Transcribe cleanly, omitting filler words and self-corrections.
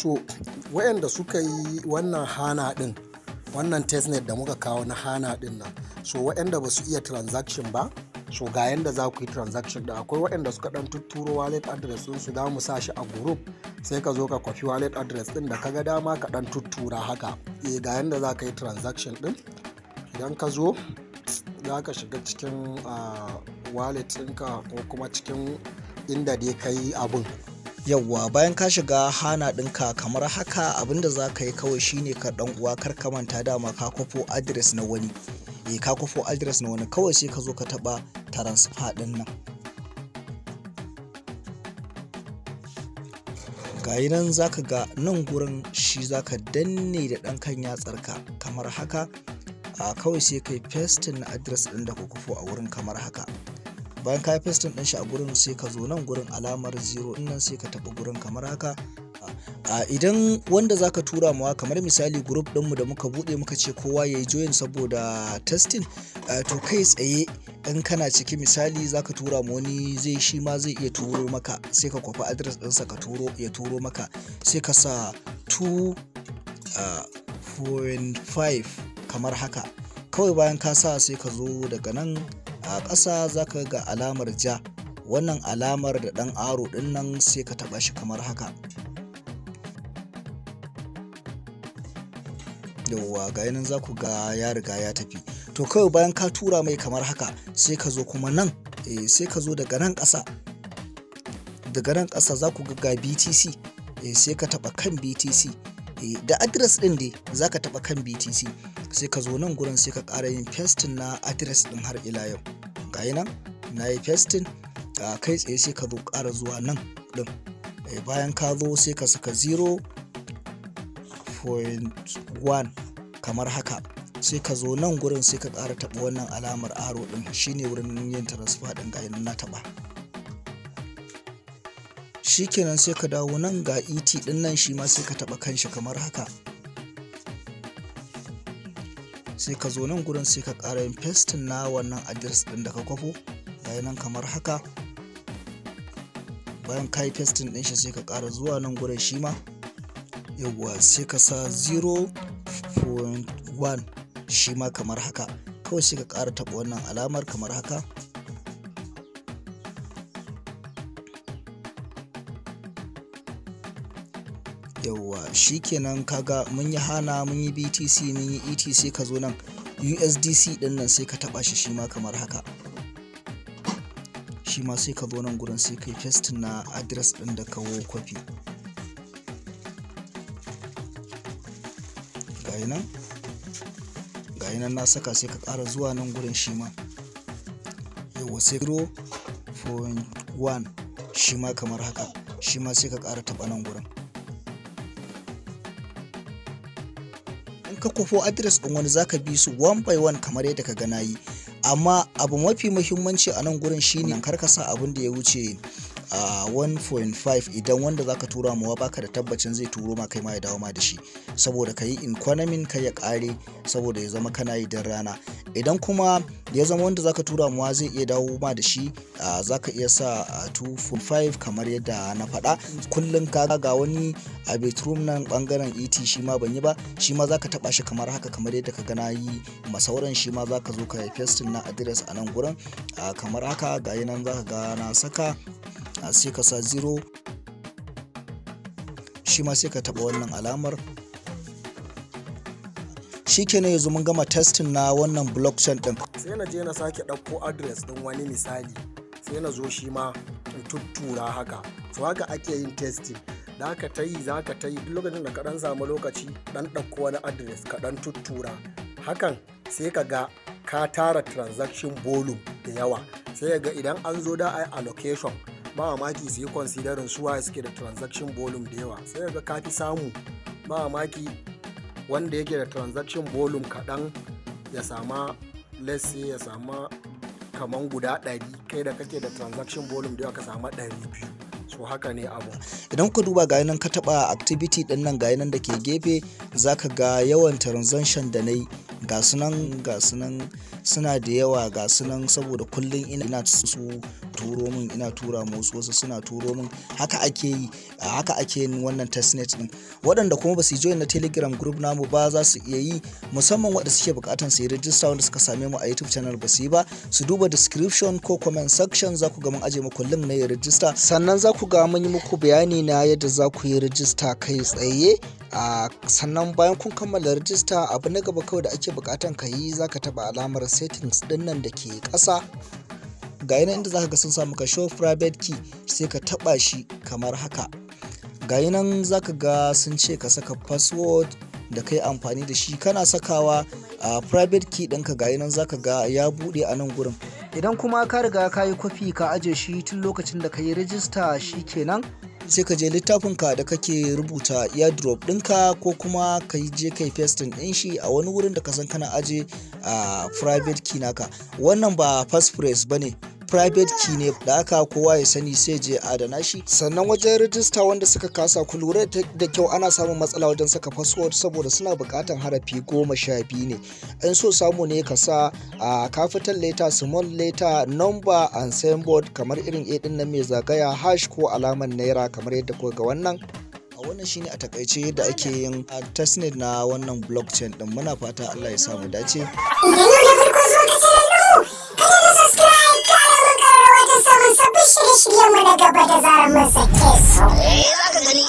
So wayanda suka yi wannan HANA din, wannan testnet da muka kawo na HANA din nan, so wayanda ba su iya transaction ba, so ga yanda za ku yi transaction da akwai waɗanda suka ɗan tutturo wallet address ɗin su, za mu sa shi a group, sai ka zo ka kwafi wallet address ɗin da kaga dama ka ɗan tuttura haka. Ga yanda za ka yi transaction ɗin. Idan ka zo za ka shiga cikin wallet ɗinka ko kuma cikin inda dai ka yi abun. Yawwa, bayan ka shiga HANA ɗinka kamar haka, abinda za ka yi kawai shine ka ɗan uwa kar ka manta dama ka kwafo address na wani. Ka kwafo address na wani, kawai sai ka zo ka taɓa transfer ɗin nan. Gayi nan za ka ga nan gurin shi za ka danne da ɗan kan yatsarka kamar haka. Kawai sai ka yi pasting na address ɗin da ka kwafo a wurin kamar haka. Bayan ka yi pasting ɗin shi a gurin, sai ka zo nan gurin alamar 0 ɗin nan, sai ka taɓa gurin kamar haka. Idan wanda zaka tura mawa, kamar misali group ɗinmu da muka buɗe muka ce kowa ya yi join saboda testing, to kai tsaye in kana ciki misali zaka tura ma wani, zai shi ma zai iya turo maka, sai ka kwafi address ɗinsa ka turo, ya turo maka, sai ka sa 2.5 kamar haka. Kawai bayan ka sa, sai ka zo daga nan a ƙasa zaka ga alamar ja, wannan alamar da ɗan aro ɗin nan, sai ka taɓa shi kamar haka. Yauwa, ga nan za ku ga ya riga ya tafi. To kawai bayan ka tura mai kamar haka, sai ka zo kuma nan, sai ka zo daga nan ƙasa. Daga nan ƙasa za ku ga BTC, sai ka taɓa kan BTC. Da address ɗin dai za ka taɓa kan BTC, sai ka zo nan gurin sai ka ƙara yin pasting na address ɗin har ila yau. Ga nan na yi pasting, kai tsaye sai ka zo ƙara zuwa nan ɗin. Bayan ka zo sai ka saka 0.1 kamar haka, sai ka zo nan gurin sai ka ƙara taɓa wannan alamar arrow ɗin, shine wurin yin transfer ɗin. Ga nan na taɓa, shikenan. Sai ka dawo nan ga ET ɗin nan, shi ma sai ka taɓa kanshi kamar haka. Sai ka zo nan gurin sai ka ƙara yin pasting na wannan address ɗin da ka kwafo, ga nan kamar haka. Bayan ka yi pasting ɗin shi, sai ka ƙara zuwa nan gurin shi ma. Yawwa, sai ka sa 0.1 shi ma kamar haka. Kawai sai ka ƙara taɓa wannan alamar kamar haka. Yawwa, shikenan, kaga mun yi HANA, mun yi BTC, mun yi ET. Sai ka zo nan USDC din nan, sai ka taba shi shi ma kamar haka. Shi ma sai ka zo nan gurin sai ka yi pasting na address din da kawo kwafi. Gayi nan, gayi nan na saka. Sai ka ƙara zuwa nan gurin shi ma. Yawwa, sai 0.1 shi ma kamar haka. Shi ma sai ka ƙara taɓa nan gurin. In ka kwafo address ɗin wani, zaka bi su one by one kamar yadda ka ga nayi. Amma abu mafi muhimmanci a nan gurin shine kar ka sa abin da ya wuce a 1.5 idan wanda zaka tura mawa baka da tabbacin zai turo ma kai ma ya dawo ma da shi, saboda ka yi economy kai ya kare, saboda ya zama kana yi dan rana. Idan kuma ya zama wanda zaka tura mawa zai iya dawo ma da shi, zaka iya sa 2.5 kamar yadda na faɗa. Kullum ka ga wani a bedroom nan bangaren ET, shi ma ban yi ba. Shi ma zaka taba shi kamar haka, kamar yadda ka ga na yi masauran. Shi ma zaka zo ka yi pasting na address a nan gurin kamar haka. Ga nan zaka ga na saka, sai ka sa 0 shi ma, sai ka taba wannan alamar. Shikenan, yanzu mun gama testing na wannan blockchain din. Sai na je na sake ɗauko address ɗin wani misali, sai na zo shi ma in tuttura haka. So haka ake yin testing da haka ta yi, za ka ta yi duk lokacin da ka ɗan samu lokaci, ɗan ɗauko wani address ka ɗan tuttura hakan, sai ka ga ka tara transaction volume da yawa. Sai ga idan an zo da ai allocation, ba mamaki su yi considering su waye suke da transaction volume da yawa, sai ga ka fi samu. Ba mamaki wanda yake da transaction volume kaɗan ya sama, let's say, ya sama kaman guda 100, kai da kake da transaction volume da yawa ka sama 200. So haka ne abu. Idan ka duba, ga nan ka taba activity din nan, ga nan da ke gefe, zaka ga yawan transaction da na yi, ga su nan, ga su nan. Suna da yawa, ga sunan, saboda kullum ina su turo min, ina tura musu, wasu suna turo min. Haka ake yi, haka ake yin wannan testnet din. Waɗanda kuma ba su join na Telegram group namu ba, za su iya yi, musamman waɗanda suke buƙatan su yi register, wanda suka same mu a YouTube channel ba su yi ba, su duba description ko comment section, za ku ga mun aje muku link na yi register. Sannan za ku ga mun yi muku bayani na yadda za ku yi register kai tsaye. Sannan bayan kun kammala register, abu na gaba kawai da ake buƙatan ka yi, za ka taɓa alamar settings ɗin nan da ke ƙasa. Ga yana inda zaka ga sun samu ka "Show private key", sai ka taba shi kamar haka. Ga nan zaka ga sun ce ka saka password da kai amfani da shi. Kana sakawa a private key ɗinka, ga nan zaka ga ya buɗe a nan gurin. Idan kuma ka riga ka yi kwafi ka aje shi tun lokacin da ka yi rijista, shi kenan, sai ka je littafinka da kake rubuta airdrop ɗinka, ko kuma ka je kai pasting ɗin shi a wani wurin da ka san kana aje a private key naka. Wannan ba passphrase bane, private key ne da aka kowa ya sani, sai je adana shi. Sannan wajen rijista, wanda suka kasa, ku lura da kyau, ana samun matsala wajen saka password saboda suna buƙatan harafi 12 ne. In so samu ne ka sa a capital letter, small letter, number and symbol, kamar irin a din nan mai zagaya, hash ko alamar naira, kamar yadda kuka ga wannan. A wannan shine a takaice yadda ake yin testnet na wannan blockchain din. Muna fata Allah ya samu dace. Idan yau ne farko zuwa ka channel ɗinmu, ka danna subscribe, ka alamar ƙararrawa don samun sabbin shirye-shiryenmu na gaba da zarar mun sake su. Eh, za ka gani.